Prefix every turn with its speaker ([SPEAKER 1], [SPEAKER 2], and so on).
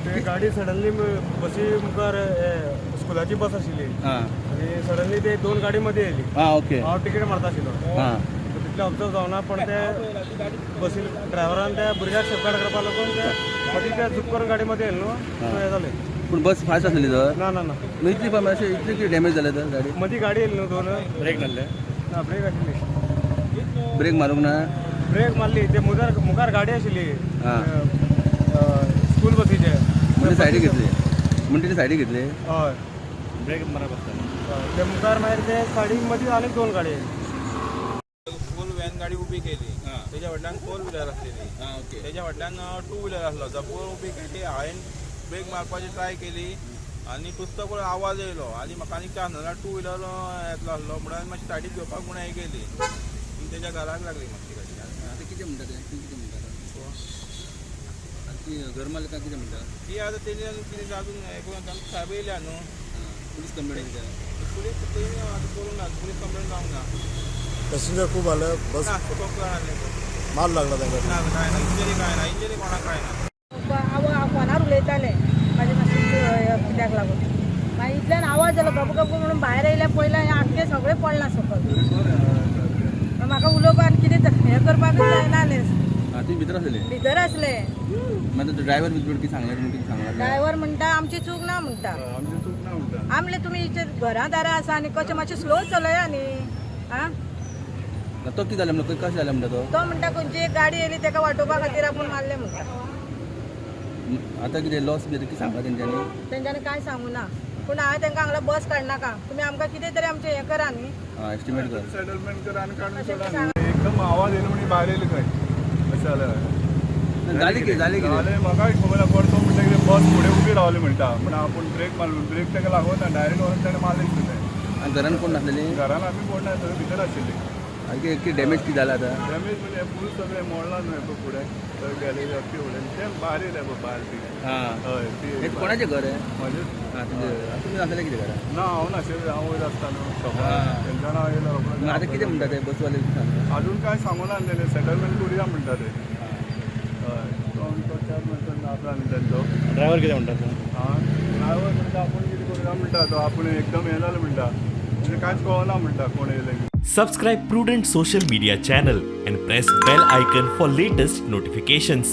[SPEAKER 1] ते गाडी सडनली बसी मुखार स्कुलाची बस आशिल्ली
[SPEAKER 2] हां.
[SPEAKER 1] आनी सडनली ते दोन गाडी मध्ये येयली.
[SPEAKER 2] हां, ओके.
[SPEAKER 1] हांव तिकेट मारता आशिल्लो. तितले ऑब्जर्व जावना, पण ते बसी ड्रायव्हरान त्या भुरग्याक सेफगार्ड करपाक लागून ते मदीं ते झूप करून गाडी मध्ये येयले न्हू, सो हें जालें.
[SPEAKER 2] पूण बस फास्ट आसलेली तर?
[SPEAKER 1] ना ना ना.
[SPEAKER 2] मग इतली पण अशें इतली कितें डॅमेज जालें तर गाडी?
[SPEAKER 1] मदीं गाडी येयली न्हू दोन.
[SPEAKER 3] ब्रेक मारले?
[SPEAKER 1] ना, ब्रेक आशिल्ली.
[SPEAKER 2] ब्रेक मारूंक ना?
[SPEAKER 1] ब्रेक मारली, ते मुखार मुखार गाडी आशिल्ली.
[SPEAKER 2] हां.
[SPEAKER 1] स्कूल बसीचे.
[SPEAKER 2] म्हणजे सायडीक घेतली, म्हणजे तेणी सायडीक घेतली.
[SPEAKER 1] हय.
[SPEAKER 3] ब्रेक मारप आसता.
[SPEAKER 1] हय, ते मुखार मागीर ते सायडीक मदीं आनीक दोन गाडी येयली.
[SPEAKER 4] फूल व्हॅन गाडी उबी केली, तेच्या फाटल्यान फोर व्हिलर आसलेली.
[SPEAKER 2] हां, ओके.
[SPEAKER 4] तेच्या फाटल्यान टू व्हिलर आसलो. जपूर उबी केली हांवें, ब्रेक मारपाची ट्राय केली आनी पुस्तक पळय आवाज येयलो आनी म्हाका आनी चान्स ना. टू व्हिलर येतलो आसलो म्हणून मातशी सायडीक घेवपाक म्हूण हें केली पूण तेच्या घराक लागली मातशी गाडी.
[SPEAKER 2] आतां कितें म्हणटा ते? तूं कितें म्हणटा आतां? ती घर मालकां कितें म्हणटा?
[SPEAKER 4] ती आतां तेणी कितें अजून हें करून आमकां सायब येयल्या न्हू.
[SPEAKER 2] पुलीस कंप्लेन कितें?
[SPEAKER 4] पुलीस तेणी आतां करूंक ना, पुलीस कंप्लेन जावंक ना.
[SPEAKER 5] पॅसेंजर खूब आले बस.
[SPEAKER 4] ना, कोण जाणां.
[SPEAKER 5] मार लागला तांकां.
[SPEAKER 4] ना, कांय ना, इंजरी कांय ना, इंजरी कोणाक कांय ना.
[SPEAKER 6] हांव फोनार उलयतालें म्हाजे मातशें कित्याक लागून. मागीर इतल्यान आवाज जालो गप गप म्हणून भायर येयलें, पयलें हें आख्खें सगळें पडलां सकयल. म्हाका उलोवपाक आनी कितें हें करपाकूच जायना जालें.
[SPEAKER 2] हां, तुमी भितर आसलेली?
[SPEAKER 6] भितर आसलें.
[SPEAKER 2] मागीर ड्रायव्हर बिजबड कितें सांगलें? तुमी कितें सांगलां?
[SPEAKER 6] ड्रायव्हर म्हणटा आमची चूक ना म्हणटा.
[SPEAKER 5] आमची चूक ना म्हणटा.
[SPEAKER 6] आमले तुमी घरां दारां आसा आनी कशें मातशें स्लो चलया न्ही आं.
[SPEAKER 2] तो कितें जालें म्हणटा? कशें जालें म्हणटा तो?
[SPEAKER 6] तो म्हणटा खंयची एक गाडी येयली, तेका वाटोवपा खातीर आपूण मारलें म्हणटा.
[SPEAKER 2] आतां कितें लॉस बी कितें सांगला तेंच्यांनी?
[SPEAKER 6] तेंच्यांनी कांय सांगू ना, पूण हांवें तांकां सांगलां बस काडनाका तुमी, आमकां कितें तरी आमचें हें करा न्ही.
[SPEAKER 2] हां, एस्टिमेट कर.
[SPEAKER 5] सेटलमेंट कर आनी काडून
[SPEAKER 6] अशें
[SPEAKER 5] सोडा.
[SPEAKER 6] सांग.
[SPEAKER 5] एकदम आवाज येयलो म्हणजे भायर येयले खंय, अशें जालें.
[SPEAKER 2] जालें कितें, जालें कितें?
[SPEAKER 5] जालें म्हाकाय खबर ना. कोण तो म्हणटा कितें बस फुडें उबी रावली म्हणटा, म्हण आपूण ब्रेक मारलो, ब्रेक ताका लागोना, डायरेक्ट व्हरून ताणें मारलें तें.
[SPEAKER 2] आनी घरान कोण नासलेली?
[SPEAKER 5] घरान आमी कोण ना, सगळीं भितर आशिल्ली.
[SPEAKER 2] आनी कितें कितें डॅमेज कितें जालां आतां?
[SPEAKER 5] डॅमेज म्हणजे फूल सगळें मोडलां न्हय पळय फुडें सगळें गॅलरी अख्खी फुडें तें भायर येयलें पळय भायर ती.
[SPEAKER 2] हां.
[SPEAKER 5] हय ती.
[SPEAKER 2] हें कोणाचें घर हें?
[SPEAKER 5] म्हजें.
[SPEAKER 2] हां, तुमचें. तुमी नासलेले कितें घरान?
[SPEAKER 5] ना, हांव नाशिल्लें, हांव वयर आसता न्हू शॉपार.
[SPEAKER 2] हां.
[SPEAKER 5] तेंच्यान हांव येयलो रोखडो.
[SPEAKER 2] मग आतां कितें म्हणटा ते बसवाले, कितें सांगता?
[SPEAKER 5] अजून काय सांगू ना तेणे, सेटलमेंट करुया म्हणटा ते. हय, तो तो चार म्हणटा आसा न्ही तेंचो.
[SPEAKER 3] ड्रायव्हर कितें म्हणटा तो?
[SPEAKER 5] आं, ड्रायव्हर म्हणटा आपूण कितें करुया म्हणटा तो, आपूण एकदम हें जालें म्हणटा, म्हणजे कांयच कळना म्हणटा कोण येयलें.
[SPEAKER 7] Subscribe Prudent Social Media channel and press bell icon for latest notifications.